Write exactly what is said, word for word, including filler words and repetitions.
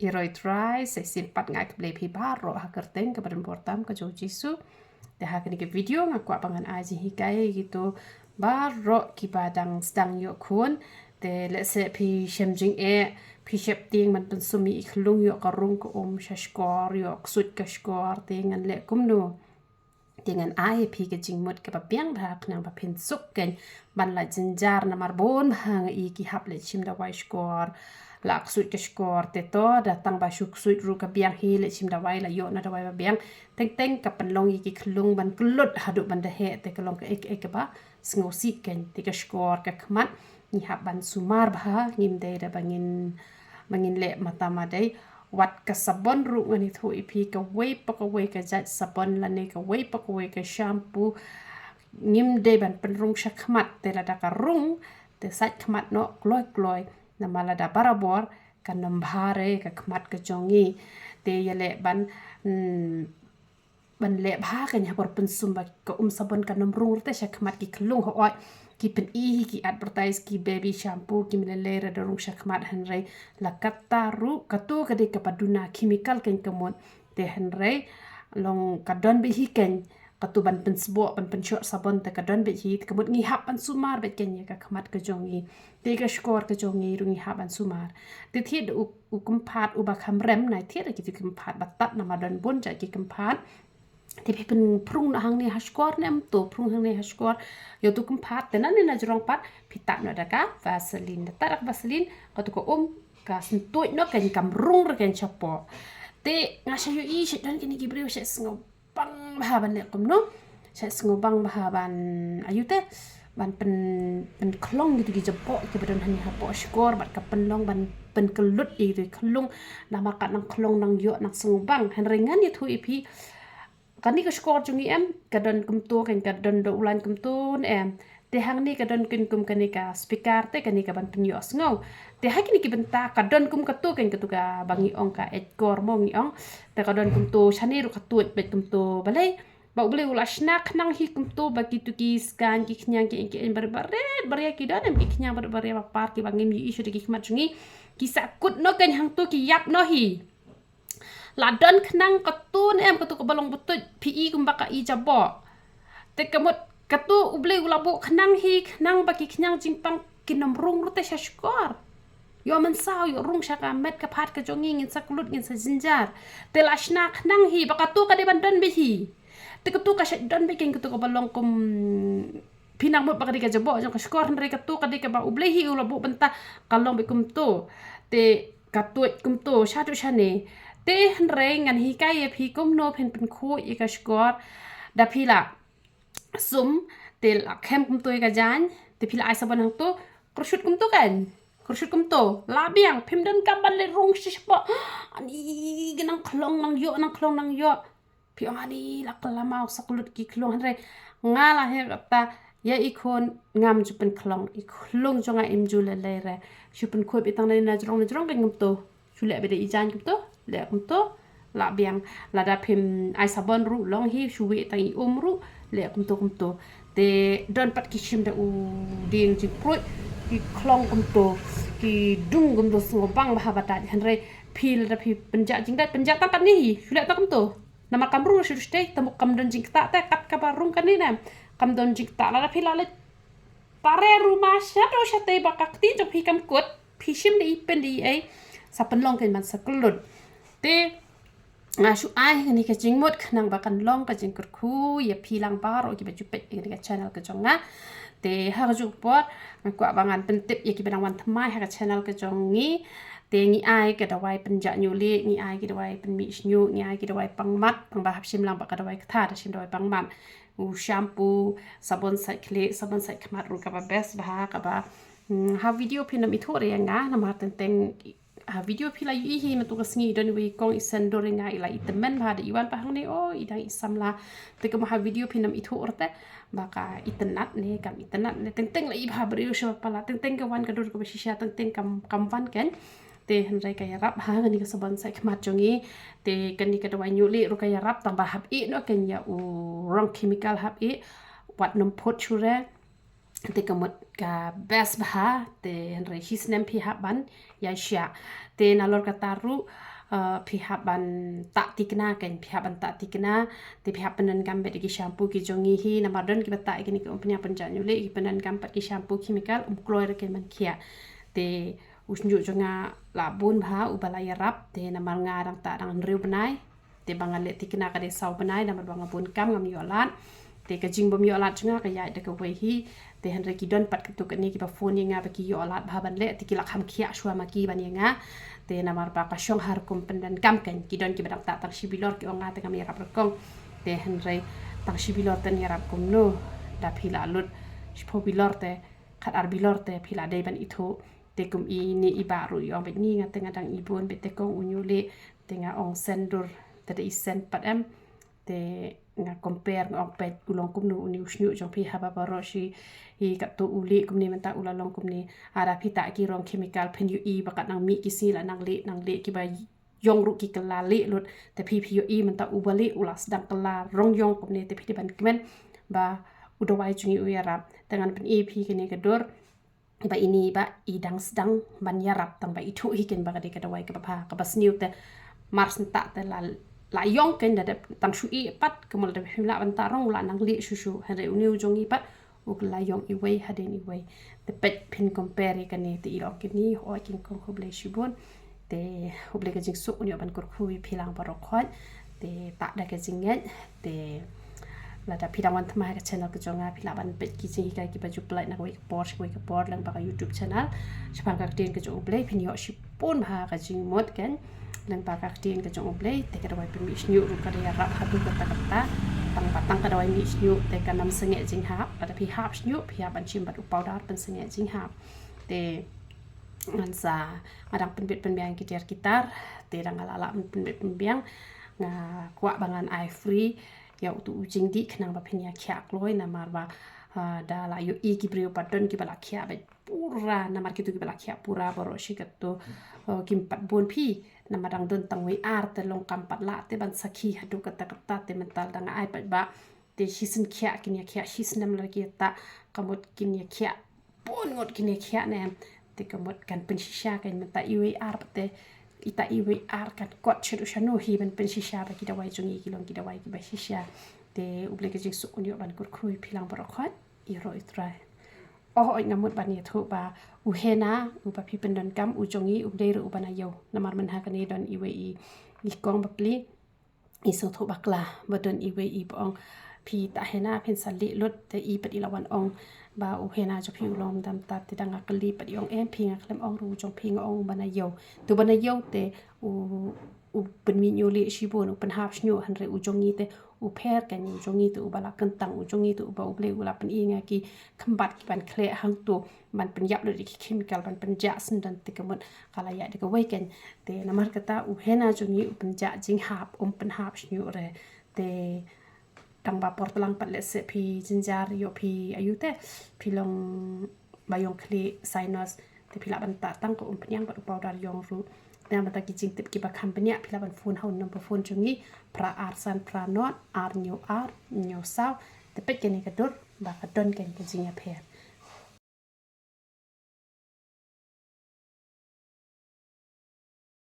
Ki roi trai, sa shisien pat nga ai khublei phi baroh ha ka kyrteng kaba donbor tam ka jong u Jisu. Te ha kane ka video nga kwah ba ngan ai jinghikai ïa kito baroh kiba dang sdang ïoh khun. Te lehse phi shem jingeh, phi sheptieng ban pynsum ïa i khyllung ïoh ka rung ka um sha shkor, ïoh ksuid ka shkor, te ngan leh kumno. Te ngan ai ïa phi ka jingmut kaba biang bha khnang ba phin suk keiñ ban la jynjar, namar bun bha nga i ki hap leit shim dawai shkor, la ksuid ka shkor, te to da tang ba shu ksuid ruh ka biang hi, leit shim dawai la ïoh na dawai ba biang. Teng teng ka pynlong ïa ki khyllung ban kyllut haduh ban da heh, te ka long kaei kaei kaba sngewsih keiñ. Te ka shkor ka khmat ngi hap ban sumar bha, ngim dei da ba ngin, ba ngin leh mata ma dei. Wat ka sabon ruh ngan ïathuh ïa phi, kawei pa kawei ka jait sabon lane kawei pa kawei ka shampoo ngim dei ban pynrung sha khmat, te lada ka rung te sait khmat noh kloi kloi, namar lada barabor kan ym bha re ka khmat ka jong ngi. Te ïaleh ban, mm, ban leh bha keiñ ha por pynsum ba ka um sabon kan ym rung rta sha khmat ki khyllung. Hooid, ki pyni hi, ki advertise ki baby shampoo, ki mlelei re da rung sha khmat, hynrei la katta ruh kato ka dei kaba duna chemical keiñ ka mut. Te hynrei long ka don beit hi keiñ kato ban pynsboh, ban pynshoh sabon, te ka don beit hi, te ka mut ngi hap ban sumar beit keiñ ïa ka khmat ka jong ngi. Te ka shkor ka jong ngi ruh ngi hap ban sumar. Te thied u, u kynphad uba kham rem, nai thied ïa kitu kynphad ba tad, namar don bun jait ki kynphad. Te phi pynphrung noh hangne ha shkor ne em, to phrung hangne ha shkor ïa utu kynphad, te nangne na jrong pat phi tad noh da ka Vaseline, da tad da ka Vaseline, katu ka um ka syntuid noh keiñ, kam rung re keiñ shapoh. Te nga shu ïohi shu don kine ki briew shu sngew bang bha ban leh kumno, shu sngew bang bha ban, ayu te, ban pyn, pynkhlong ïa kitu ki jaboh kiba don hangne hapoh shkor, bad ka pynlong ban pynkyllut ïa kitu ki khyllung, namar ka nang khlong nang ïoh nang sngew bang. Hynrei ngan ïathuh ïa phi, kane ka shkor jong ngi em, ka don kumto keiñ, ka don da u lain kumto ne em. Te hangne ka don keiñ kum kane ka speaker, te kane ka ban pynïohsngew. Te ha kine ki bynta ka don kum kato keiñ, kato kaba ngi ong ka eit kor mo ngi ong. Te ka don kumto, shane ruh ka tuid beit kumto. Balei? Ba U Blei u la shna khnang hi kumto ba kitu ki skaiñ, ki khñiang, ki eng ki eng barit barit baria ki don em, ki khñiang barit baria ba par kiba ngim ïohi shuh da ki khmat jong ngi, ki sahkut noh keiñ hangto, ki ïap noh hi. La don khnang kato ne em, kato kaba long ba tuid, phi i kumba ka i jaboh. Te ka mut kato U Blei u la buh khnang hi, khnang ba ki khñiang jingpang kin ym rung rta sha shkor. Ïoh mynsaw, ïoh rung sha ka met ka phad ka jong ngi, ngin sa kyllut, ngin sa jynjar. Te la shna khnang hi ba kato ka dei ban don beit hi. Te kato ka shait don beit keiñ, kato kaba long kum, phi nang mut ba ka dei ka jaboh jong ka shkor, hynrei kato ka dei kaba U Blei hi u la buh bynta ka long beit kumto. Te ka tuid kumto shaduh shane. Te hynrei ngan hikai ïa phi kumno phin pynkhuid ïa ka shkor. Da phi la sum, te la khem kumto ïa ka jaiñ, te phi la ai sabon hangto, kyrshuh kumto keiñ. Kyrshuh kumto, la biang, phim donkam ban leit rung sha shapoh. Ani, ka nang khlong nang ïoh, nang khlong nang ïoh. Phi ong ani, la kylla maw, sa kyllut ki khlong, hynrei nga la heh kata, ïa i khun ngam ju pynkhlong, i khlong jong nga im ju lei lei re. Shu pynkhuid beit tang na jrong na jrong keiñ kumto. Shu leh beit da i jaiñ kumto, leh kumto, la biang. Lada phim ai sabon ruh long hi, shu wieh tang i um ruh, leh kumto kumto. Te don pat ki shim da u dieng jingpruid, ki khlong kumto, ki dung kumto, sngewbang bha ba dait, hynrei phi lada phi pynjah jingdait, pynjah tang katne hi, shu leh tang kumto. Namar kam rung shu sdei, tang ba kam don jingktah te, kat kaba rung kane ne. Kam don jingktah, lada phi la leit tare ruh ma shato shatei ba ka kti jong phi kam kut, phi shim da i pyn da i ei, sa pynlong keiñ ban sa kyllut. Te nga shu ai kane ka jingmut khnang ba kan long ka jingkyrkhu ïa phi lang baroh kiba ju peit ïa kane ka channel ka jong nga. Te ha kajuh ka por nga kwah ba ngan pyntip ïa kiba nang wan thymmai ha ka channel ka jong ngi. Te ngi ai ka dawai pynjah ñiuh lieh, ngi ai ki dawai pynmih shñiuh, ngi ai ki dawai pangmat, tang ba hap shim lang ba ka dawai kata, da shim dawai pangmat. U shampoo, sabon sait khlieh, sabon sait khmat ruh kaba best bha, kaba, mm, ha video phin ym ithuh re ïa nga, namar teng teng ha video phi la ïohi hi, mynta ka sngi don iwei i kong i send dur ïa nga, i la i tymmen bha, da i wan pat hangne, o, i dang i samla. Te kumba ha video phin ym ithuh re te ba ka itynnad ne kam itynnad ne, teng teng la i bha briew sha ba pala, teng teng ka wan ka dur kaba shisha, teng teng kam, kam wan keiñ. Te hynrei ka ïarap ha kane ka sabon sait khmat jong ngi. Te kane ka dawai ñiuh lieh ruh ka ïarap, tang ba hap ïeh noh keiñ ïa u rong chemical, hap ïeh, wat nym phut shuh re. Te ka mut ka best bha, te hynrei shi snem phi hap ban ïaishah. Te nalor kata ruh, uh, phi hap ban tah tikna kan, phi hap ban tah tikna, te phi hap pyndonkam bad ki shampoo ki jong ngi hi, namar don kiba tah ïa kine ki um pynïap pynjah ñiuh lieh, ki pyndonkam pat ki shampoo chemical, um kloi ruh kan ban khiah. Te u shñiuh jong nga la bun bha, uba la ïarap, te namar nga dang tah dang hynriew bnai, te ba nga leh tikna ka dei saw bnai, namar ba nga bun kam ngam ïoh lad. Te ka jingbym ïoh lad jong nga ka ïaid da kawei hi. Te hynrei ki don pat katto katne kiba phone ïa nga ba ki ïoh lad bha ban leh, te ki la kham khiah shuwa ma ki ban ïa nga. Te namar ba ka shong ha rukom pyndonkam kan, ki don kiba dang tah tang shi bilor ki ong nga te ngam ïarap rukom. Te hynrei tang shi bilor te ïarap kumno, da phi la lut shiphew bilor te, khat ar bilor te phi la dei ban ithuh. Te kum ine i bah ruh i ong bad ngi, nga te nga dang ibun bad te kong u ñiuh lieh, te nga ong sen dur, te da i sen pat em. Te nga compare, nga ong peit u long kumno une u shñiuh jong phi, haba baroh shi hi katto u lieh kumne, mynta u la long kumne. Lada phi tah ki rong chemical phin ïohi ba kat nang mih ki sngi la nang lieh, nang lieh kiba ïong ruh ki kylla lieh lut. Te phi, phi ïohi mynta uba lieh u la sdang kylla rong ïong kumne, te phi dei ban kmen ba u dawai jong ngi u ïarap. Te ngan pyni phi kane ka dur ba ine bah i dang sdang ban ïarap, tang ba ithuh hi kan ba ka dei ka dawai kaba bha, kaba sniew. Te mar shu tah te la, la ïong kan, da dep tang shu ïeh pat, kumno da phim lah ban tah rong, u la nang lieh shuh shuh. Hynrei une u jong ngi pat u kylla ïong iwei hadien iwei. Te peit phin compare ïa kane, te i long kine, hooid ki kong, khublei shibun. Te khublei, ka jingsuk un ïoh ban kyrkhu ïa phi lang baroh khoit. Te tah da ka jingngeit. Te lada phi dang wan thma ha ka channel ka jong nga, phi lah ban peit ki jinghikai kiba ju pynlait na kawei ka por sha kawei ka por lyngba ka YouTube channel. Shaphang ka ktien ka jong U Blei phin ïoh shibun bha ka jingmut kan lyngba ka ktien ka jong U Blei. Te ka dawai pynmih shñiuh ruh ka dei ïarap haduh katta katta. Tang ba tang ka dawai mih shñiuh te kan ym sangeh jinghap. Lada phi hap shñiuh, phi hap ban shim bad u powder pynsangeh jinghap. Te ngan sa, nga dang pynbit pynbiang ki tiar ki tar, te dang nga la lah pynbit pynbiang, nga kwah ba ngan ai free ïa uto u jingdih khnang ba phin ïa khiah kloi, namar ba, ah, da la ïohi ki briew ba don kiba la khiah bad pura, namar kito kiba la khiah pura baroh shi katto, oh, kim pat bun phi, namar dang don tang wei ar, te long kam pat lah te ban sakhi haduh katta katta. Te mynta dang ai pat ba te shisien khiah kin ïa khiah, shisnem la ki tah, ka mut kin ïa khiah, bun ngut kin ïa khiah ne em. Te ka mut kan pynshisha kan, mynta iwei ar pat te, ita iwei ar kan kot shet u shano hi ban pynshisha ba ki dawai jong ngi ki long ki dawai kiba shisha. Te U Blei ka jingsuk un ïoh ban kyrkhu ïa phi lang baroh khoit. Ïaroh ïa U Trai. Oh, hooid, nga mut ban ïathuh ba u henna uba phi pyndonkam u jong ngi um dei ruh uba na ïew. Namar mynha kane don iwei i, i kong bapli, i sngewthuh bakla, ba don iwei i ba ong phi tah henna phin sa lieh lut, te i pat i la wan ong ba u henna jong phi u long dam tat. Te da nga kylli pat i ong em phi, nga khlem ong ruh, u jong phi nga ong uba na ïew. Te uba na ïew te u, u pynmih ñiuh lieh shibun, u pynhap shñiuh, hynrei u jong ngi te u pher kan, u jong ngi te uba la kyntang, u jong ngi te uba U Blei u la pyni ïa nga ki khymbat ki ban khleh hangto ban pynïap lut ïa ki chemical ban pynjah syndon. Te ka mut ka la ïaid da kawei kan. Te namar kata u henna jong ngi u pynjah jinghap, um pynhap shñiuh re. Te tang ba por tlang pat lehse phi jynjar ïoh phi aïu te, phi long ba ïong khlieh, sinus, te phi lah ban tah tang ka um pynïang bad u powder ïong ruh. Te namar kata ki jingtip kiba kham bniah phi lah ban phone ha u number phone jong ngi, phra ar san phra nod ar hynñiew ar hynñiew saw. Te peit kane ka dur ba ka don kan ka jingïapher.